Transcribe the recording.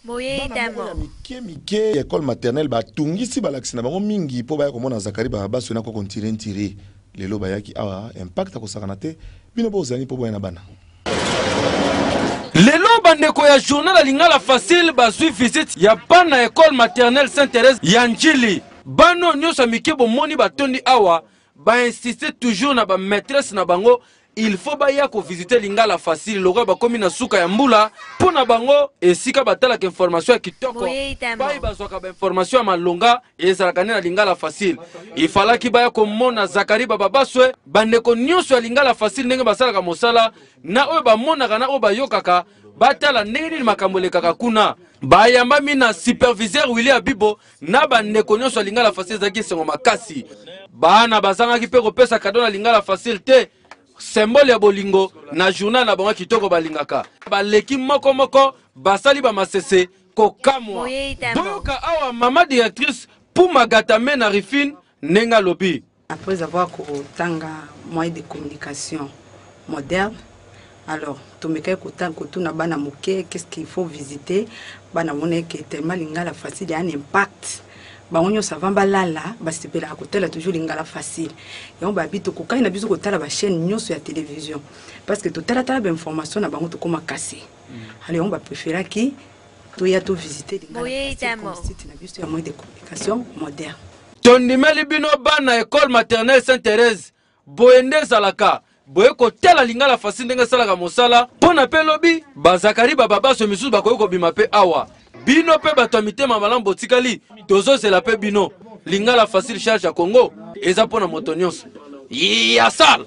Bana moko ya mike mike ya ecole maternelle batungisi balakisi na bango mingi mpo baya komona Zacharie Bababaswe na koko Ntire Ntire. Lelo bayaki awa, impact akosakana te. Bino bozali mpo boya na bana. Lelo bandeko ya journal ya Lingala Facile bazwi visite ya bana ecole maternelle Sainte Therèse ya Ndjili. Bana oyo nyonso ya mike bomoni batondi awa, ba insister toujours na ba maitresse na bango il faut baya ko visiter Lingala Facile lokola bakomi na suka ya mbula mpo na bango esika batalaka information ya kitoko pai bazwaka ba information ya malonga ezalaka nde na Lingala Facile. Ifalaki baya komona Zakari Bababaswe, bandeko nyonso ya Lingala Facile ndenge basalaka mosala na oyo bamonaka na oyo bayokaka, batala ndenge nini makambo elekaka kuna. Bayambami na superviseur Willy Abibo na bandeko nyonso ya Lingala Facile. Ezalaki esengo makasi. Bana bazangaki mpe kopesa kado na Lingala Facile te, symbole ya bolingo na journal na bango kitoko balingaka. Baleki moko moko basali ba masese kokamwa. Boyoka awa mama directrice Puma Gatame na Rifine ndenge alobi. Après avoir kotanga moyen de communication moderne, alors tomekaki kotuna bana moke qu'est-ce qu'il faut visiter. Bana monaki ke tellement Lingala Facile ya un impact, bango nyonso avant balala basepelaka kotala toujours Lingala Facile. Yango babi tokokaki na biso kotala bachaîne nyonso ya télévision parce que totalatala bainformation na bango tokóma kase. Alors yango bapréféraki toya tovisite Lingala Facile comme site na biso ya moyen de communication moderne. Tondimeli bino bana ecole maternelle Sainte Thérèse, boye nde ezalaka boye kotala Lingala Facile ndenge esalaka mosala mpo na mpe lobi bazakari bababaso misusu bakoki kobima mpe awa. Bino mpe bato ya mitema malamu botikali, tozozela mpe bino. Lingala Facile charge ya Congo eza mpo na moto nyonso ya sala.